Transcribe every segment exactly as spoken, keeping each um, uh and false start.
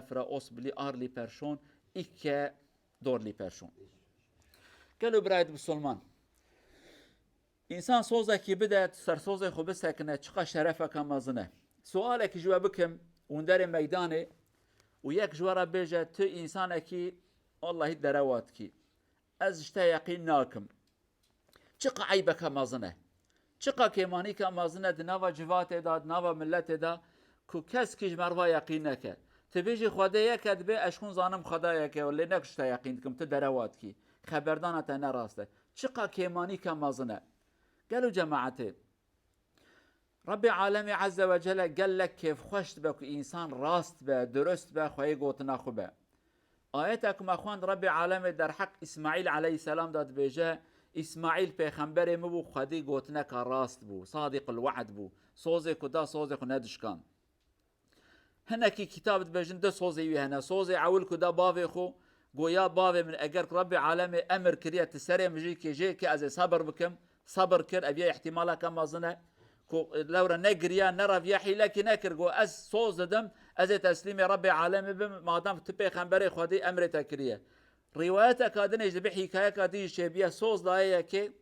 fira os bilî ar lî perşon, îkke dor lî perşon. Gelo birayet bisolman. Însan sozekî bide, tu ser sozê xwe bisekine, çiqa şerefeke mezin e. Sualekî ji we bikim, hunderê meydanê û yek ji we re bêje, tu însanekî wellahî derewa dikî. Ez ji te yeqîn nakim. Çiqa eybeke mezin e. Çiqa kêmanîke mezin e di nava civatê de, di nava miletê de ku kes kî ji me re va yeqîn neke. Tu bêjî Xwedê yek e, dibê ez ji xwe zanim Xweda yek e, lê ne ku ji te yeqîn dikim, tu derewa dikî. Xeberdana te ne rast e. Çiqa kêmanîke mezin e. Gelo cemaetê. Rabbê Alemê Azze ve Celle gelek kêfxweş dibe ku însan rast be, durust be, xweyê gotina xwe be. Ayeta ku me xwend Rabbê Alemê derheq Îsmaîl aleyhisselam de dibêje, Îsmaîl pêxemberê min bû, xwedî gotineka rast bû, sadiqul we'd bû. Sozê ku da, sozê xwe nedişkan. Hinekî kitab dibêjin du sozê wî hene. Sozê ewil ku da bavê xwe, goya bavê min, eger ku Rabbê Alemê emir kiriye, tu serê min jî kê jê ke ez ê sebir bikim, sebir kir, ev ya îhtimaleke mezin e. Ku lewre negiriya, nereviya, hîlekî nekir, got, ez soz didim, ez ê teslîmê Rabbê Alemê bim, madem tu pêxemberê Xwedî emrê te kiriye. Rîwayeteka din jî dibe, hîkayeka din jî çêbiye, soz daye yekê,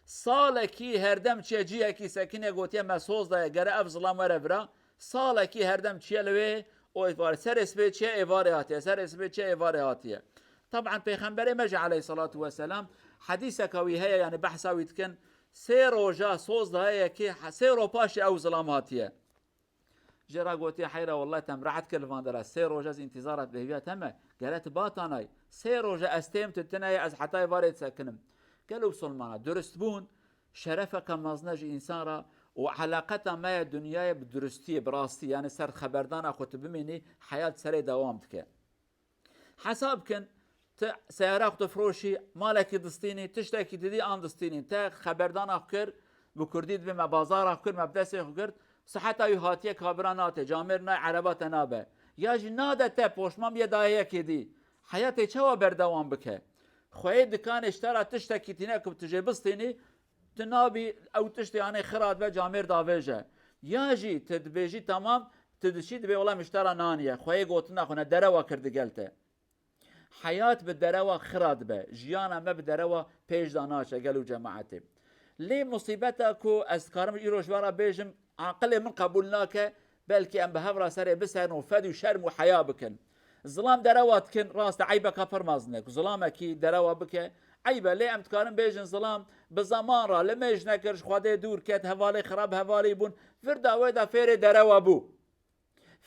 salekî herdem çiye ciyekî sekiniye, gotiye, me soz daye, gere ev zilam were vira. Salekî herdem çiye li wê, o êvarê, serê sibê çiye êvarê hatiye, serê sibê çiye êvarê hatiye. Taban pêxemberê me jî aleyhissalatu vesselam hedîseka wî heye, yani behsa wî dikin, sê roja soz daye yekê, sê ro paşê ew zilam hatiye. Jê re gotiye, heyra, wellahî te min rehet kir li van dera. Sê roja ez întîzara te, bêhîviya te me. Gere tu batanay. Sê roja ez têm tu tune ye, ez hetayê varê disekinim. Gelo bisolmana, durustbûn şerefeke mezin e ji însan re û eleqeta me ya dinyayê bi durustiyê, bi rastî, yani ser xeberdana xwe tu bimînî, heyat serê dewam dike. Hesab kin, tu seyara xwe difiroşî, malekî distînî, tiştekî didî an distînî. Te xeberdana xwe kir, bi kurdî dibê me bazara xwe kir, me bi destê xwe girt, siheta wî hatiye, kabira nate, camêr nayê, ereba te nabe. Ya jî nade te, poşman bîye daye yekê dî. Heyatê çawa berdewam bike? Xweyê dikanê ji te re tiştekî tîne ku tu jê bistînî, tu nabî ew tiştê anê xira dibe, camêr davêje. Ya jî tu dibêjî, temam, tu diçî dibê wela min ji te re naniye. Xweyê gotina xwe ne derewa kir digel te. Heyat bi derewa xira dibe. Jiyana me bi derewa pêş de naçe, gelo cemaetê. Lê musîbeta ku ez dikarim îro ji we re bêjim, aqilê min qebûl nake, belkî em bi hev re serê biserin û fed û şerm û heya bikin. Zilam derewa dikin, rast e, eybeka pir mezin e ku zilamekî derewa bike. Eyb e, lê em dikarin bêjin zilam bi zeman re limêj nekir, ji Xwedê dûr ket, hevalê xirab hevalî bûn, vir da wê de fêrê derewa bû.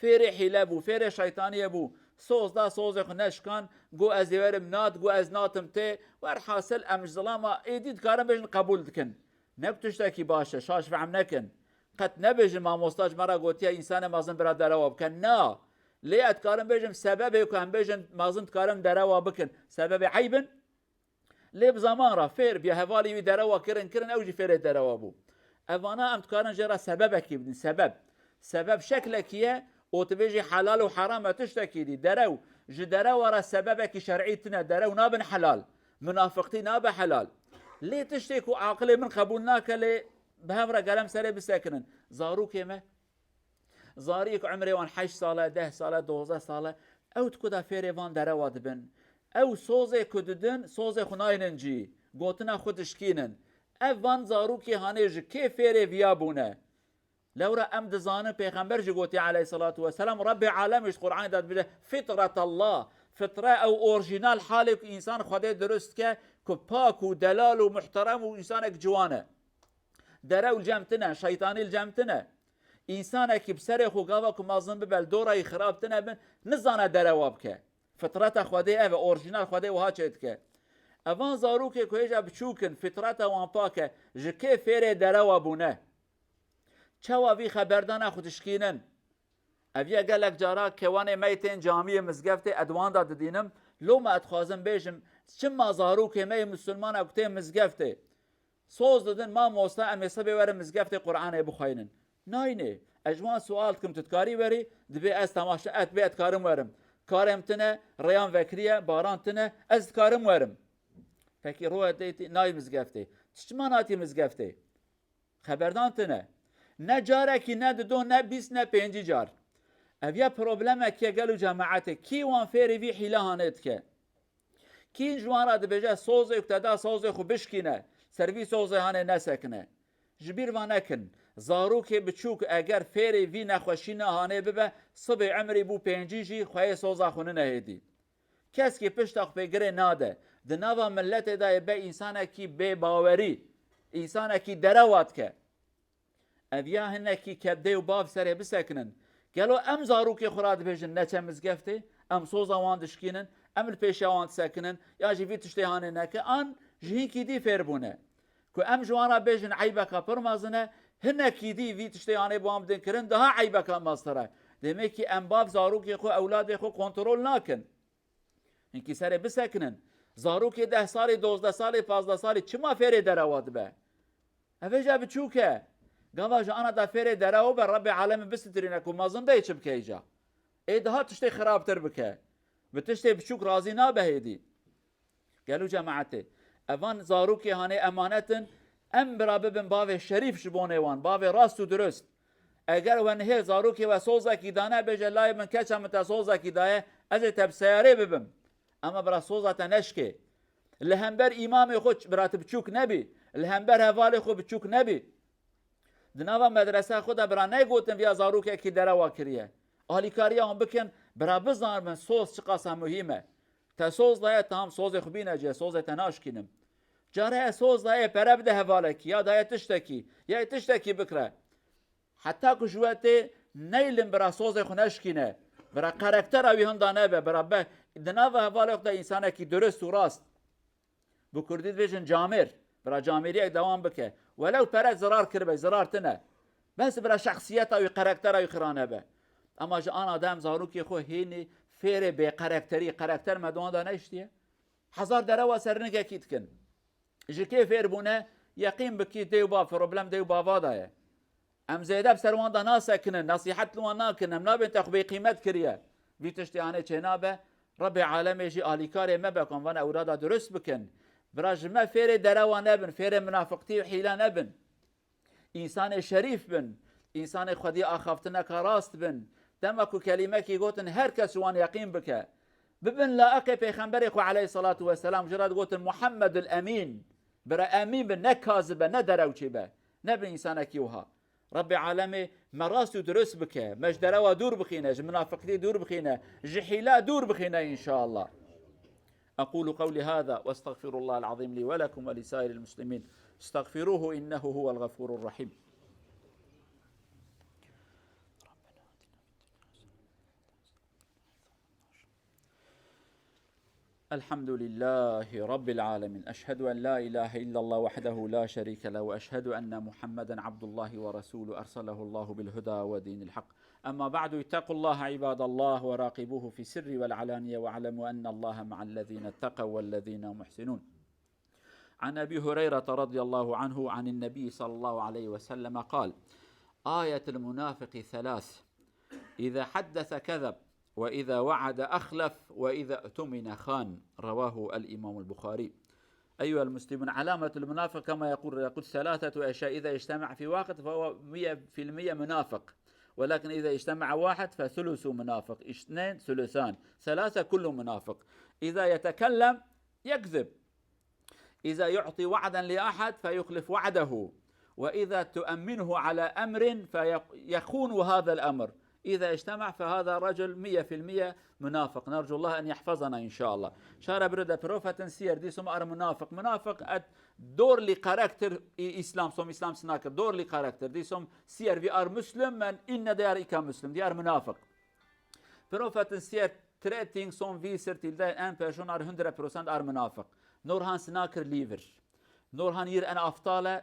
Fêrê hîle bû, fêrê şeytaniyê bû. Soz da, sozê xwe neşikan, got ez ê werim nat, got ez natim tê. Werhasil em ji zilama êdî dikarin bêjin qebûl dikin. Ne bi tiştekî baş e, şaş fehm nekin. Qet nebêjin mamosta ji me re gotiye însanê mezin bira derewa bike. Na. Lê ez dikarim bêjim sebebê ku em bêjin mezin dikarin derewa bikin. Sebebê eyb in? Lê bi zeman re fêr bûye, hevalî wî derewa kirin, kirin, ew jî fêrê derewa bû. Evana em dikarin jê re sebebekî bidin, sebeb. Sebeb şeklekî ye, û tu bêjî helal û heram e tiştekî dî. Derew, ji derewa re sebebekî şer'î tune, derew nabin helal. Munafiqtî nabe helal. Lê tiştê ku aqilê min qebûl nake, lê bi hev re gerem serê bisekinin. Zarokê me, zarî ku emrê wan heşt sal e, deh sal e, dozdeh sal e, ew di ku de fêrê van derewa dibin. Ew sozê ku didin, sozê xwe naynin cî, gotina xwe dişkînin. Ev van zarokê hanê ji kê fêrê viya bûne? Lewra em dizanin Pêxember jî gotiye aleyhissalatu vesselam, Rebbê Alemê ji Qur'anê de dibêje, fitretallah, fitre ew orjînal halê ku însan Xwedê dirust dike, ku pak û delal û muhterem û însanek ciwan e. Derew li cem tine, şeytanî li cem tine. Însanekî bi serê xwe gava ku mezin bibe, li dora wî xirab tine bin, nizane derewa bike. Fitreta Xwedê ev e, orjînal Xwedê wiha çêdike. Evan zarokê ku hêja biçûk in, fitreta wan pak e, ji kê fêrê derewa bûne? Çawa vî xeberdana xwe dişkînin? Ev ya gelek cara kewanê me yê tên camiyê, mizgeftê, ez di wan de didînim. Loma ez dixwazim bêjim, çima zarokê me yê misilmana ku tên mizgeftê, soz didin, mamosta, em ê sibê werin mizgeftê Qur'anê bixweynin. Nayne. Ez ji wan sual dikim, tu dikarî werî? Dibê ez temaşe, ez dibê ez dikarim werim. Karê min tune, rêya min vekirî ye, baran tune, ez dikarim werim. Pekî roye tê tê nayî mizgeftê. Tu çima natî mizgeftê? Xeberdan tune. Ne carekî, ne dido, ne bîst, ne pêncî car. Ev ya problemekî ye gelo cemaetê. Kî wan fêrî vî hîle hanê dike? Kî ji wan re dibêje sozê ku te da sozê xwe bişkîne, ser vî sozê hanê nesekine? Ji bîr va nekin. Zarokê biçûk eger fêrê vî nexweşîna hanê bibe, sibê emrî bû pêncî jî xweyê soza xwe nine hêdî. Keskî pişta xwe pêgirê nade. Di nava miletê de yê be însanekî bêbawerî, însanekî derewa dike. Ev ya hinekî ke dê û bav serê bisekinin. Gelo em zarokê xwe re dibêjin neçe mizgeftê, em soza wan dişkînin, em li pêşiya wan disekinin, ya jî vî tiştê hanê neke, an ji hinkî dî fêr bûne. Ku em ji wan re bêjin eybeka pir mezin e, hinekî dî vî tiştê hanê bi wan bidin kirin, daha eybeka meztir e. Demekî em bav zarokê xwe, ewladê xwe kontrol nakin. Hinkî serê bisekinin. Zarokê deh salî, dozdeh salî, pazdeh salî çima fêrê derewa dibe? Ev ê ja biçûk e. Gava ji ana da fêrê derewa be, Rebbê alemê bisitirîne ku mezin bê çi bike îca. Ê daha tiştê xirabtir bike. Bi tiştê biçûk razî nabe hêdî. Gelo cemaetê, evan zarokê hanê emanet in, em bira bibin bavê şerîf ji bonê wan, bavê rast û dirust. Eger we nihê zarokê we sozekî dane, bêje layê min keça min te sozekî daye, ez ê te bi seyarê bibim. Ema bira soza te neşkê. Li hember îmamê xwe ç-, bira tu biçûk nebî. Li hember hevalê xwe biçûk nebî. Di nava medresa xwe de bira neygotin viya zarokekî derewa kiriye. Alîkariya wan bikin, bira bizanibin soz çiqasa muhîm e. Te soz daye, tam sozê xwe bîne cê, sozê te naşkînim. Care soz daye, pere bide hevalekî, ya daye tiştekî, ya tiştekî bikire. Heta ku ji we tê neylin bira sozê xwe neşkîne, bira karaktera wî hinda nebe, bira be, di nava hevalê xwe de însanekî dirust û rast. Bi kurdî dibêjin camêr. Bira camêriyek dewam bike. Welew pere zirar kiribe, zirar tine. Bes bira şexsiyeta wî, karaktera wî xira nebe. Ema ji ana dem zarokê xwe hênî fêrê bê karakterî, karakter me di wan de neştiye. Hezar derewa serinigekî dikin. Ji kê fêr bûne, yeqîn bikî dê û bav, problem dê û bava de ye. Em zêde bi ser wan de nasekinin, nesîhet li wan nakin, em nabên te xwe bêqîmet kiriye. Vî tiştê hanê çênabe, Rebbê alemê jî alîkarê me be, ku em van ewlada dirust bikin. Bira ji me fêrê derewa nebin, fêrê minafiqtî û hîle nebin. Însanê şerîf bin, însanê xwedî axaftineka rast bin. Dema ku kelîmekî gotin, her kes ji wan yeqîn bike. Bibin laeqê Pêxemberê xwe aleyhissalatu vesselam, ji re digotin Muhammedul Emîn. Bira emîn be, ne kazib be, ne derewçî be. Nebin însanekî wiha. Rebbê alemê me rast û dirust bike, me ji derewa dûr bixîne, ji minafiqtî dûr bixîne, ji hîla dûr bixîne înşallah. أقول قولي هذا وأستغفر الله العظيم لي ولكم ولسائر المسلمين. استغفروه إنه هو الغفور الرحيم. الحمد لله رب العالمين. أشهد أن لا إله إلا الله وحده لا شريك له، وأشهد أن محمدا عبد الله ورسوله أرسله الله بالهدى ودين الحق. أما بعد، اتقوا الله عباد الله وراقبوه في السر والعلانية، واعلموا أن الله مع الذين اتقوا والذين هم محسنون. عن أبي هريرة رضي الله عنه عن النبي صلى الله عليه وسلم قال: آية المنافق ثلاث، إذا حدث كذب، وإذا وعد أخلف، وإذا اؤتمن خان. رواه الإمام البخاري. أيها المسلمون، علامة المنافق كما يقول، يقول ثلاثة أشياء إذا اجتمع في واحد فهو مية في المية منافق، ولكن إذا اجتمع واحد فثلث منافق، اثنين ثلثان، ثلاثة كله منافق. إذا يتكلم يكذب، إذا يعطي وعدا لأحد فيخلف وعده، وإذا تؤمنه على أمر فيخون هذا الأمر، إذا اجتمع فهذا رجل مية في المية منافق. نرجو الله أن يحفظنا إن شاء الله. Şara biro de profetin siyer dî som ar munafik. Munafik et dor li karakter i Islam, som Islam sinakir. Dor li karakter dî som siyer vi ar Müslüm, men inne de ar ika Müslüm, di ar munafik. Profetin siyer treting som vi sir tilde en person ar hundre procent ar munafik. Nor han sinakir liver. Nor han yir en aftale,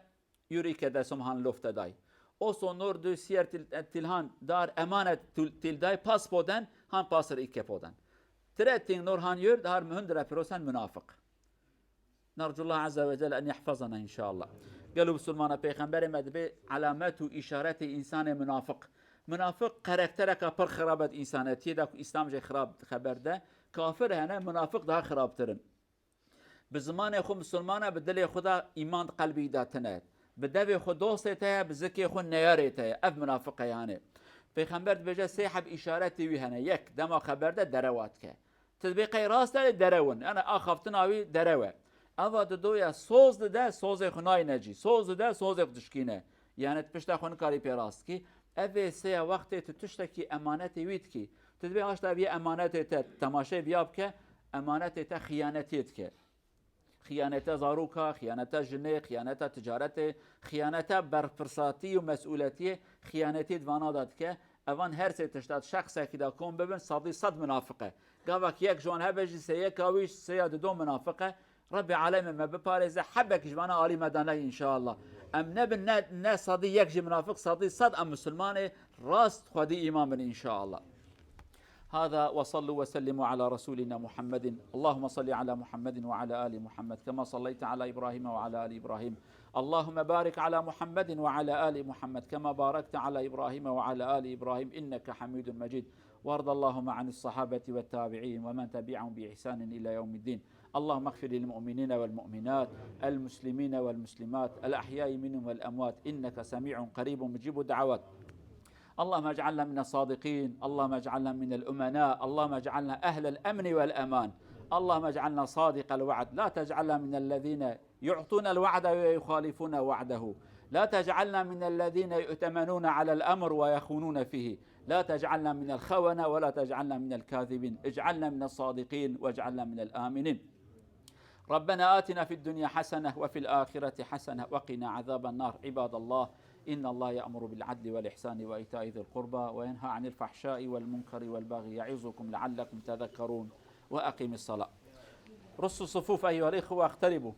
yur ike de som han lofte day. Oso nor du siyer til-, tilhan dar emanet til-, tilday pas poden, han pasir ike poden. Treting nor han yur dar hundre procent munafik. نرجو الله عز وجل أن يحفظنا إن شاء الله. Gelo Musulmana, Pêxemberê me dibê alamet û îşaretê însanê munafik. Munafik karaktereka pir xirab e di însanetiyê de ku Îslam jê xirab xeber de. Kafir hene, munafik daha xirabtir in. Bi zimanê xwe Musulman e, bi dilê xwe de îman di qelbî de tine. Bi devê xwe dostê te ye, bi zikê xwe neyarê te ye. Ev munafik e yanê. Pêxember dibêje sê heb îşaretê wî hene. Yek, dema xeber de derewa dike. Tu dibê qey rast e, lê derew in. Yani axaftina wî derew e. Eva dido ye soz dide, sozê xwe nayne cî. Soz dide, sozê xwe dişkîne. Yani tu pişta xwe nikarî pê rast kî. Ev ê sê ye wextê tu tiştekî emanetê wî dikî. Tu dibê haşta vî emanetê te temaşê viya bike, emanetê te xiyanetiyê dike. Xiyanete zaroka, xiyanete jinê, xiyanete ticaretê, xiyanete berpirsatî û mesûletiyê, xiyanetî di vana de dike. Evan her sê tişta di şexsekî de kom bibin, sedî sed minafiq e. Gavek yek ji wan hebe jî sê yeka wî, sê ya dido minafiq e. Rebbê alemê me biparêze, hebek ji vana alî me de ney înşallah. Em nebin ne, ne sedî yek jî minafiq, sedî sed em misilmanê rast xwedî îman bin înşallah. هذا وصلوا وسلموا على رسولنا محمد. اللهم صل على محمد وعلى آل محمد كما صليت على إبراهيم وعلى آل إبراهيم. اللهم بارك على محمد وعلى آل محمد كما باركت على إبراهيم وعلى آل إبراهيم إنك حميد مجيد. وارض اللهم عن الصحابة والتابعين ومن تبعهم بإحسان إلى يوم الدين. اللهم اغفر للمؤمنين والمؤمنات، المسلمين والمسلمات، الأحياء منهم والأموات، إنك سميع قريب مجيب الدعوات. اللهم اجعلنا من الصادقين، اللهم اجعلنا من الأمناء، اللهم اجعلنا أهل الأمن والأمان، اللهم اجعلنا صادق الوعد، لا تجعلنا من الذين يعطون الوعد ويخالفون وعده، لا تجعلنا من الذين يؤتمنون على الأمر ويخونون فيه، لا تجعلنا من الخونة ولا تجعلنا من الكاذبين، اجعلنا من الصادقين واجعلنا من الآمنين. ربنا آتنا في الدنيا حسنة وفي الآخرة حسنة وقنا عذاب النار. عباد الله، إن الله يأمر بالعدل والإحسان وإيتاء ذي القربى وينهى عن الفحشاء والمنكر والبغي يعظكم لعلكم تذكرون. وأقم الصلاة. رصوا الصفوف أيها الإخوة، اقتربوا.